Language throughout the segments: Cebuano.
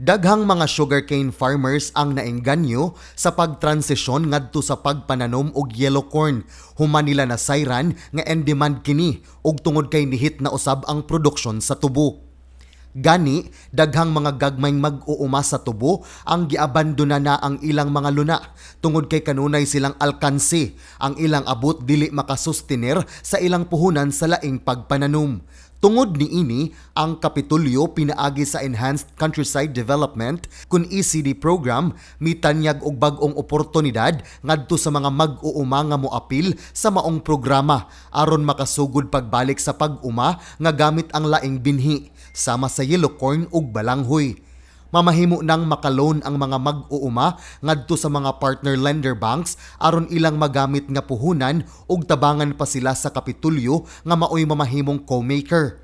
Daghang mga sugarcane farmers ang naengganyo sa pagtransisyon ngadto sa pagpananom og yellow corn human nila nasayran nga in demand kini ug tungod kay nihit na usab ang produksyon sa tubo. Gani, daghang mga gagmayng mag-uuma sa tubo ang giabandona na ang ilang mga luna tungod kay kanunay silang alkanse ang ilang abot dili makasustenir sa ilang puhunan sa laing pagpananom. Tungod niini, ang Kapitolyo pinaagi sa Enhanced Countryside Development kun ECD program mitanyag og bag-ong oportunidad ngadto sa mga mag-uuma nga moapil sa maong programa aron makasugod pagbalik sa pag-uma nga gamit ang laing binhi sama sa yellow corn ug balanghoy. Mamahimo nang makaloan ang mga mag-uuma ngadto sa mga partner lender banks aron ilang magamit nga puhunan ug tabangan pa sila sa Kapitulyo nga maoy mamahimong co-maker.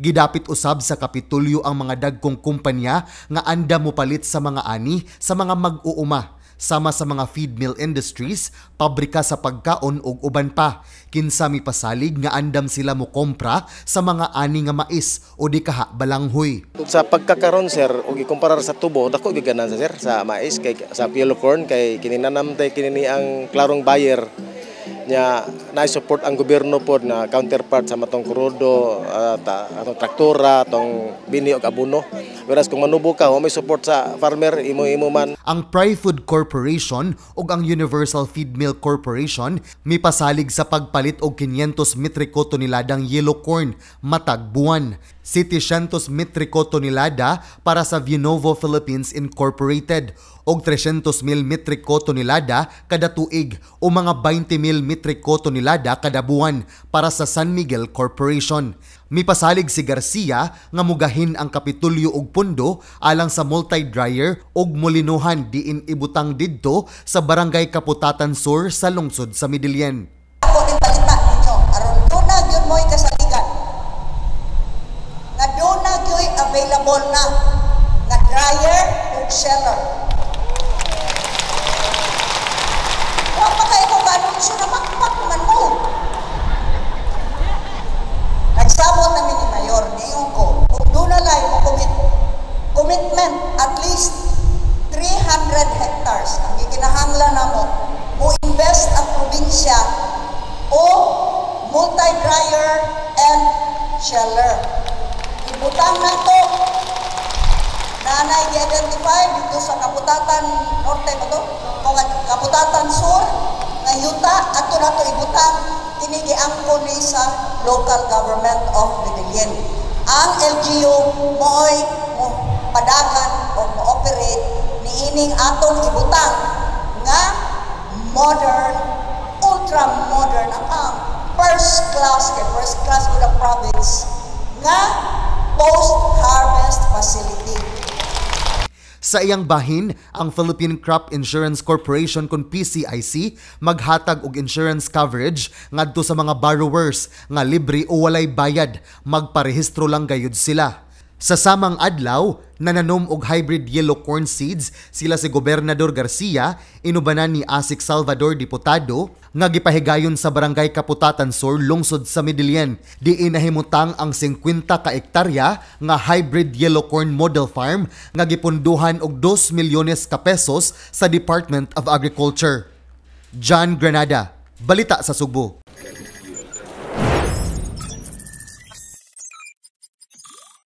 Gidapit usab sa Kapitulyo ang mga dagkong kumpanya nga andam mopalit sa mga ani sa mga mag-uuma sama sa mga feed mill industries, pabrika sa pagkaon ug uban pa. Kinsa mipasalig nga andam sila mokompra sa mga ani nga mais o di kaha balanghoy. Sa pagkakaron, sir, ug ikumparar sa tubo, dako gyud ganan sir sa mais kay sa yellow corn kay kininanam tay kini ang klarong buyer nya na support ang gobyerno pod na counterpart sa matong krudo, atong traktora, atong bini og abono. Whereas kung manubo ka, wa may support sa farmer, imo imo man. Ang Pride Food Corporation ug ang Universal Feed Mill Corporation mipasalig sa pagpalit og 500 metriko toneladang yellow corn matag buwan. 700 metriko tonelada para sa Vinovo Philippines Incorporated og 300,000 metriko tonelada kada tuig o mga 20,000 metriko tonelada kada buwan para sa San Miguel Corporation. Mipasalig si Garcia nga mugahin ang Kapitulyo og pundo alang sa multi-dryer og molinuhan diin ibutang didto sa Barangay Kaputatan Sur sa lungsod sa Medellin. Ako ning balita ninyo aron duna gyud mo'y kasaligan nga duna gyud available na nga dryer ug sheller. Wa pa kay ko kaanunsyo na makpak man mo. Nagsabot na mi ni Mayor, niingon ko, kung duna lay mo commitment at least 300 hectares ang gikinahanglan namo mo invest ang probinsya o multi-dryer and sheller. Ibutang nato nanay gi-identify dito sa Kaputatan Norte ba to? O Kaputatan Sur nga yuta ato nato ibutang kini giangkon ni sa local government of Medellin. Ang LGU mo'y mo padakan o mo-operate niining atong ibutang nga modern, ultra modern ang first class kay first class gud ang province nga post-harvest facility. Sa iyang bahin, ang Philippine Crop Insurance Corporation kon PCIC maghatag og insurance coverage ngadto sa mga borrowers nga libre o walay bayad, magparehistro lang gayud sila. Sa samang adlaw, nananom og hybrid yellow corn seeds sila si Gobernador Garcia, inubanan ni Asik Salvador Diputado, nga gipahigayon sa Barangay Kaputatan Sur, lungsod sa Medellin. Diin nahimutang ang 50 ka ektarya nga hybrid yellow corn model farm nga gipunduhan og 2 milyones ka pesos sa Department of Agriculture. John Granada, Balita sa Sugbo.